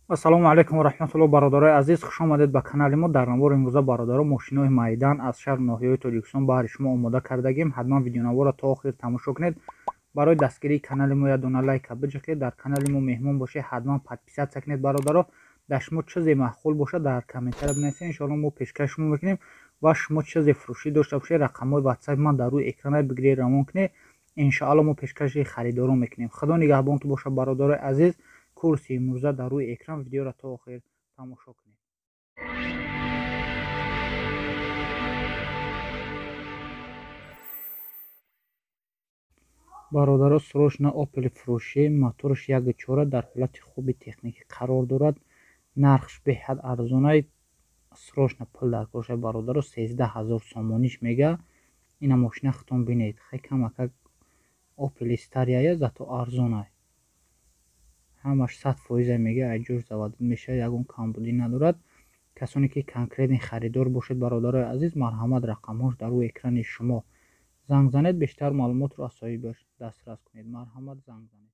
Ассалому алайкум ва раҳматуллоҳ, бародарои азиз, хуш омадед ба канали мо. Дар навори имрӯза, бародаро, мошинои майдан аз шаҳру ноҳияҳои Тоҷикистон баҳри шумо омода кардагим. Ҳатман видеонаворро то охир тамошо кунед. Барои дастгирии канали мо як дона лайка биҷиқед. Дар канали мо меҳмон бошед, ҳатман подписаться кунед, бародаро. Дар шумо чизе маъқул бошад, дар комментария бинависед, иншоалло мо пешкаш шумо мекунем. Ва шумо чизе фурӯшӣ дошта бошед, рақамҳои ватсапи ман дар рӯи экрана бигиред, равон кунед, иншоалло мо пешкаши харидорон мекунем. Худо нигаҳбонтон бошад, бародарои азиз. Курси имрӯза дар рӯи экран, видеоро то охир тамошо кунед. Бародаро, срочно Опел фурӯшӣ, мотораш 1.4, дар ҳолати хуби техникӣ қарор дорад, нархш беҳад арзонай, срочно пул дар кор шавад, бародаро, 13 000 сомониш мега. Ина мошина худтон бинед, хай камакак Опел старый ая, зато арзонай, ҳамаш 100%-а мега, айҷош заводить мешавад, ягон камбудӣ надорад. Касоне ки конкретный харидор бошед, бародарои азиз, марҳамат, рақамҳош дар рӯи экрани шумо, занг занед, бештар маълумотро аз соҳибаш дастрас кунед. Марҳамат, занг занед.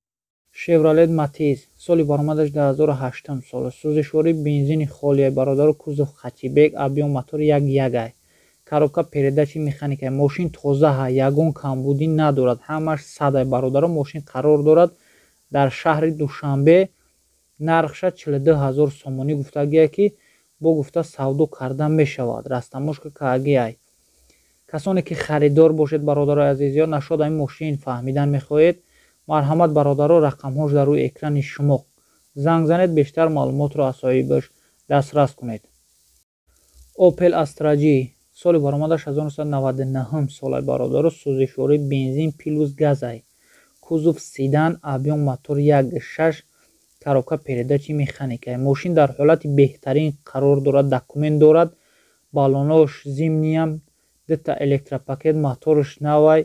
Шевролет Матиз, соли баромадаш 2008 сол, сӯзишворӣ бензини холия, бародаро, кузов хэтчбек, объём мотор 1.1-ай, коробка передачи механика. Мошин тозаҳа, ягон камбудӣ надорад, ҳамаш садай, бародаро. Мошин қарор дорад дар шаҳри Душанбе, нархша 42 000 сомонӣ гуфтагие, ки бо гуфта савдо карда мешавад, растаможка каагиай. Касоне ки харидор бошед, бародарои азиз, ё нашод ҳамин мошин фаҳмидан мехоҳед, марҳамат, бародаро, рақамҳош дар рӯи экрани шумо, занг занед, бештар маълумотро аз соҳибаш дастрас кунед. Опел Астра Ҷ, соли баромадаш 1999 солай, бародаро, сӯзишворӣ бензин плюс газай, кузов седан, объём мотор 1.6, коробка передачи механика. Мошин дар ҳолати беҳтарин қарор дорад, документ дорад, баллонош зимний ам, дута электропакет, моторш навай,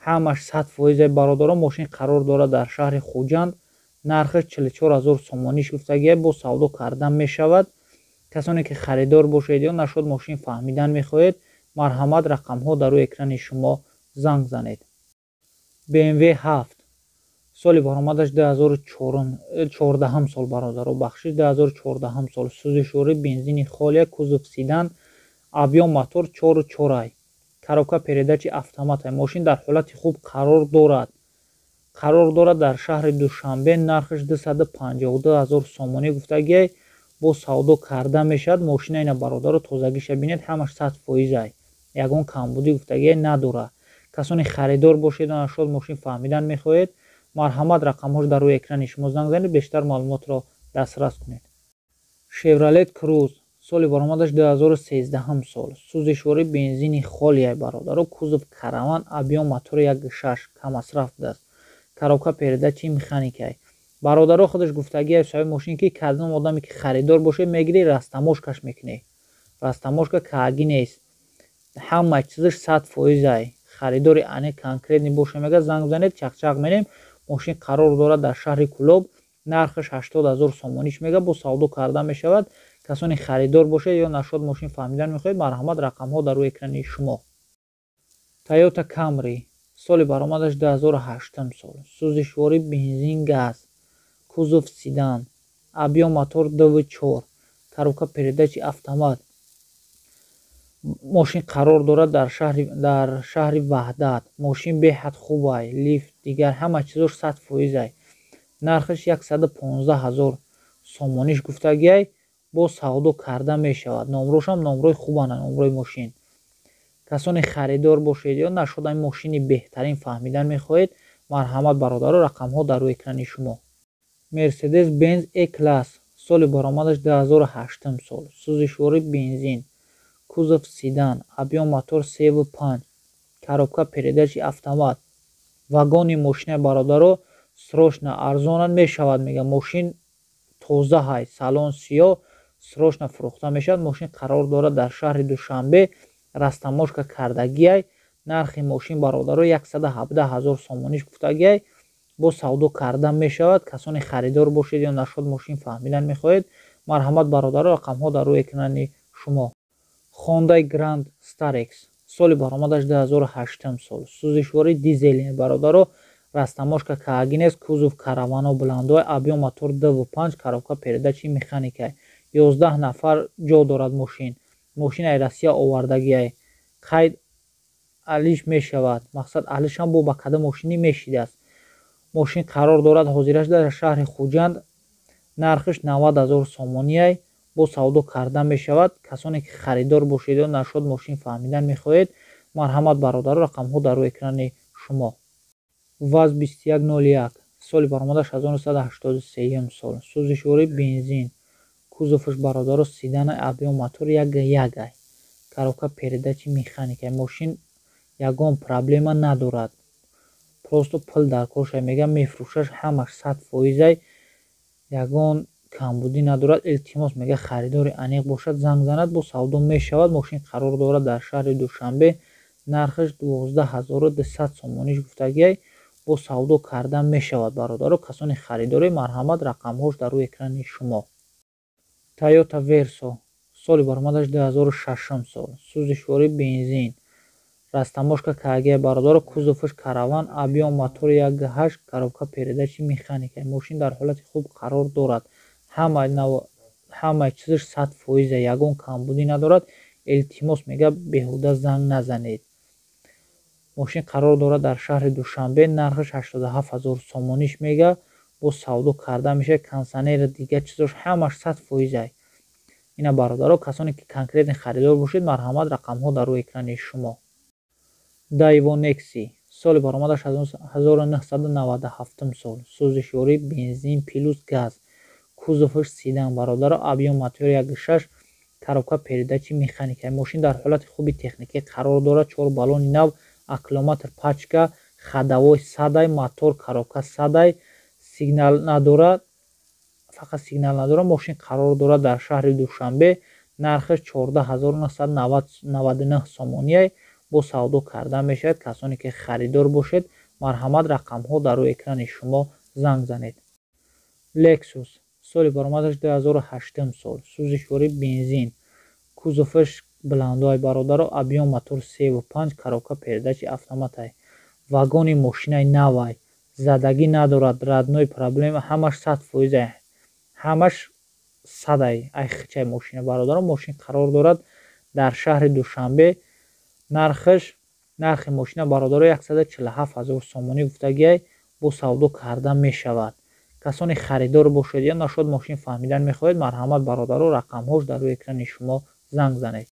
ҳамаш 100%-а, бародаро. Мошин қарор дорад дар шаҳри Хуҷанд, нархаш 44 000 сомониш гуфтагия, бо савдо карда мешавад. Касоне ки харидор бошед ё нашод мошин фаҳмидан мехоҳед, марҳамат, рақамҳо дар рӯи экрани шумо, занг занед. BMW 7, соли баромадаш 2014 сол, бародаро, бахшиш, 2014 сол, сӯзишворӣ бензини холия, кузов седан, объём мотор 4.4-ай, коробка передачи автоматай. Мошин дар ҳолати хуб қарор дорад дар шаҳри Душанбе, нархаш 252 000 сомонӣ гуфтагиай, бо савдо карда мешавад. Мошина ина, бародаро, тозагиша бинед, ҳамаш 100%-ай, ягон камбудӣ гуфтагиай надорад. Касоне харидор бошед, нашод мошин фаҳмидан мехоҳед, марҳамат, рақамҳош дар рӯи экрани шумо, занг занед, бештар маълумотро дастрас кунед. Шевролет Круз, соли баромадаш 2013 сол, сӯзишворӣ бензини холияй, бародаро, кузов караван, объём мотори 1.6, каммасроф будааст, коробка передачи механикай. Бародаро, худаш гуфтагиай соҳиби мошин, ки кадом одаме ки харидор бошед, мегирӣ, растаможкаш мекунӣ, растаможка каагӣ нест, ҳама чизаш 100%-ай. Харидори ане конкретный боша, мега, занг занед, чақчақ мерем. Мошин қарор дорад дар шаҳри Кӯлоб, нархаш 80 000 сомониш мега, бо савдо карда мешавад. Касоне харидор бошед ё нашод мошин фаҳмидан мехоҳед, марҳамат, рақамҳо дар рӯи экрани шумо. Тойота Камри, соли баромадаш 2008 сол, сӯзишворӣ бензин газ, кузов седан, объём мотор 2.4, коробка передачи автомат. Мошин қарор дорад дар шаҳри Ваҳдат. Мошин беҳад хубай, лифт, дигар ҳама чизош 100%-ай. Нархаш 115 000 сомониш гуфтагиай, бо савдо карда мешавад. Номрошам номрои хубана, номрои мошин. Касоне харидор бошед ё нашод ҳамин мошини беҳтарин фаҳмидан мехоҳед, марҳамат, бародаро, рақамҳо дар рӯи экрани шумо. Мерседес Бенз Е класс, соли баромадаш 2008 сол, сӯзишворӣ бензин, кузов седан, объём мотор 3.5, коробка передачи автомат. Вагони мошина, бародаро, срочно арзонан мешавад, мега. Мошин тозаҳай, салон сиёҳ, срочно фурӯхта мешавад. Мошин қарор дорад дар шаҳри Душанбе, растаможка кардагиай. Нархи мошин, бародаро, 117 000 сомониш гуфтагиай, бо савдо карда мешавад. Касоне харидор бошед ё нашод мошин фаҳмидан мехоҳед, марҳамат, бародаро, рақамҳо дар рӯи экрани шумо. Хондай Гранд Старекс, соли баромадаш 2008 сол, сӯзишворӣ дизелӣ, бародаро. Растаможка каагинес, кузов каравано буландой, объём мотор 2,5, коробка передачи механикай. 11 нафар ҷо дорад мошин. Мошин ай Россия овардагиай. Қайд алиш мешавад. Мақсад, алишам бо ба кадом мошинӣ мешидааст. Мошин қарор дорад ҳозираш дар шаҳри Хуҷанд. Нархаш 90 000 сомониай, бо савдо карда мешавад. Касоне ки харидор бошед ё нашод мошин фаҳмидан мехоҳед, марҳамат, бародаро, рақамҳо дар рӯи экрани шумо. ВАЗ 2101, соли баромадаш 1983 сол, сӯзишворӣ бензин, кузоваш, бародаро, седан, объём мотор 1,1, коробка передачи механика. Мошин ягон проблема надорад, просто пул дар корша, мегӯям, мефурӯшаш, ҳамаш 100 фоизай, ягон камбудӣ надорад. Илтимос, мега, харидори аниқ бошад, занг занад, бо савдо мешавад. Мошин қарор дорад дар шаҳри Душанбе, нархаш 12 200 сомониш гуфтагиай, бо савдо карда мешавад. Бародаро, касони харидорӣ, марҳамат, рақамҳош дар рӯи экрани шумо. Тойота Версо, соли баромадаш 2006 сол, сӯзишворӣ бензин, растаможка кагия, бародаро, кузоваш караван, объём мотор 1,8, коробка передачи механика. Мошин дар ҳолати хуб қарор дорад, ҳамаи чизаш 100 фоиза, ягон камбудӣ надорад. Илтимос, мега, беҳуда занг назанед. Мошин қарор дорад дар шаҳри Душанбе, нархаш 87 000 сомониш мега, бо савдо карда мешавад. Кондитсионер, дигар чизош ҳамаш 100 фоизай. Ина, бародаро, касоне ки конкретный харидор бошед, марҳамат, рақамҳо дар рӯи экрани шумо. Дайво Некси, соли баромадаш 1997 сол, сӯзишворӣ бензин плюс газ, кузоваш седан, бародаро, объём мотор 1,6, коробка передачи механика. Мошин дар ҳолати хуби техникӣ қарор дорад, чор баллони нав, аккумулятор пачка, ходовой садай, мотор, коробка садай, сигнал надорад, фақат сигнал надорад. Мошин қарор дорад дар шаҳри Душанбе, нархаш 14 999 сомониай, бо савдо карда мешавад. Касоне ки харидор бошед, марҳамат, рақамҳо дар рӯи экрани шумо, занг занед. Лексус, соли баромадаш 2008 сол, сӯзишворӣ бензин, кузоваш буландой, бародаро, объём мотор 3,5, коробка передачи автоматай. Вагони мошинаи навай, задагӣ надорад, родной проблема, ҳамаш 100 фоизай, ҳамаш садай, ай хичай мошина. Бародаро, мошин қарор дорад дар шаҳри Душанбе, нархаш, нархи мошина, бародаро, 147 000 сомонӣ гуфтагиай, бо савдо карда мешавад. Касоне харидор бошед ё нашод мошин фаҳмидан мехоҳед, марҳамат, бародаро, рақамҳош дар рӯи экрани шумо, занг занед.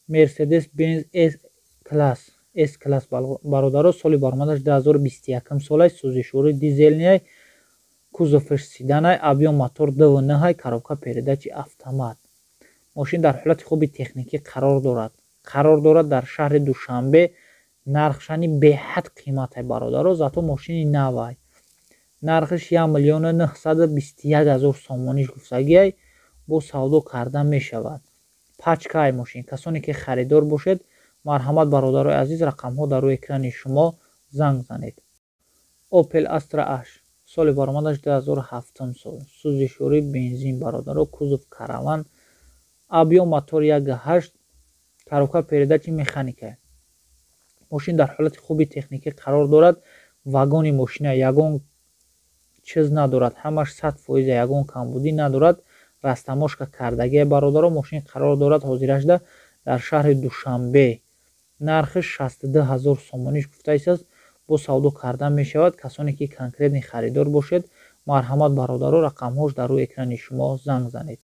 Мерседес Бенз С класс, С класс, бародаро, соли баромадаш 2021 солай, сӯзишворӣ дизельный, кузоваш седанай, объём мотор 2,9, коробка передачи автомат. Мошин дар ҳолати хуби техникӣ қарор дорад, қарор дорад дар шаҳри Душанбе. Нархшани беҳад қиматай, бародаро, зато мошини навай. Нархаш 1 921 000 сомониш гуфтагиай, бо савдо карда мешавад. Пачкаи мошин. Касоне ки харидор бошед, марҳамат, бародарои азиз, рақамҳо дар рӯи экрани шумо, занг занед. Опел Астра H, соли баромадаш 2007 сол, сӯзишворӣ бензин, бародаро, кузов караван, объём мотор 1,8, коробка передачи механика. Мошин дар ҳолати хуби техникӣ қарор дорад, вагони мошина, ягон чиз надорад, ҳамаш 100 фоиза, ягон камбудӣ надорад, растаможка кардагия. Бародаро, мошин қарор дорад ҳозирашда дар шаҳри Душанбе, нархи 62 000 сомониш гуфтаистааст, бо савдо карда мешавад. Касоне ки конкретный харидор бошед, марҳамат, бародаро, рақамҳош дар рӯи экрани шумо, занг занед.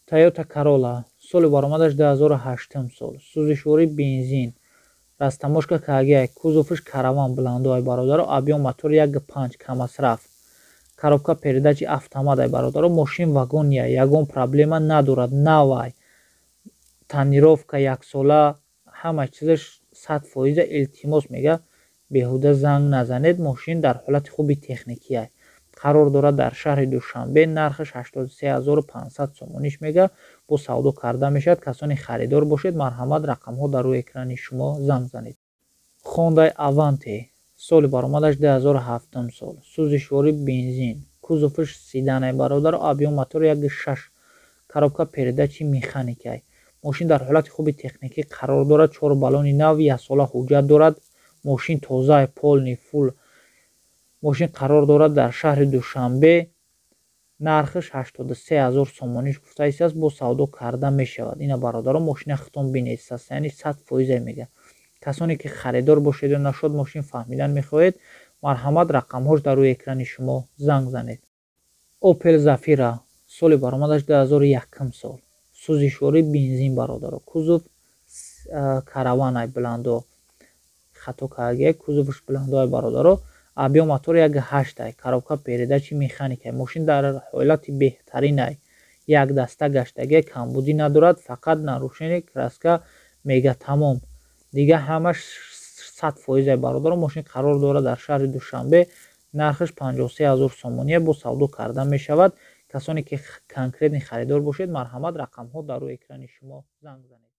Тойота Королла, соли баромадаш 2008 сол, сӯзишворӣ бензин, растаможка кагия, кузоваш караван буландой, бародаро, объём мотор 1,5, камасраф, коробка передачи автоматай. Бародаро, мошин вагония, ягон проблема надорад, навай, тонировка яксола, ҳама чизаш 100 фоиза. Илтимос, мега, беҳуда занг назанед. Мошин дар ҳолати хуби техникия, қарор дорад дар шаҳри Душанбе, нархаш 83 500 сомониш мега, бо савдо карда мешавад. Касоне харидор бошед, марҳамат, рақамҳо дар рӯи экрани шумо, занг занед. Хондай Аванте, соли баромадаш 2007 сол, сӯзишворӣ бензин, кузоваш седанай, бародаро, объём мотор 1,6, коробка передачи механикай. Мошин дар ҳолати хуби техникӣ қарор дорад, чор баллони нав, яксола ҳуҷҷат дорад, мошин тозаи, полный фул. Мошин қарор дорад дар шаҳри Душанбе. Нархаш 83 ҳазор сомониш гуфта истааст, бо савдо карда мешавад. Ина, бародаро, мошина худтон бинед, состояние 100%-е мега. Касоне ки харидор бошед ё нашод мошин фаҳмидан мехоҳед, марҳамат, рақамҳош дар рӯи экрани шумо, занг занед. Опел Зафира, соли баромадаш 2001 сол, сӯзишворӣ бензин, бародаро. Кузов караванай, биландо хато кардагия, кузовш биландоай, бародаро. Объём мотор 1,8-ай, коробка передачи механикай. Мошин дар ҳолати беҳтаринай, як даста гаштагия, камбудӣ надорад, фақат нарушение краска мега, тамом. Дига ҳамаш 100%-ай, бародаро. Мошин қарор дорад дар шаҳри Душанбе, нархаш 53 ҳазор сомония, бо савдо карда мешавад. Касоне ки конкретный харидор бошед, марҳамат, рақамҳо дар рӯи экрани шумо, занг занед.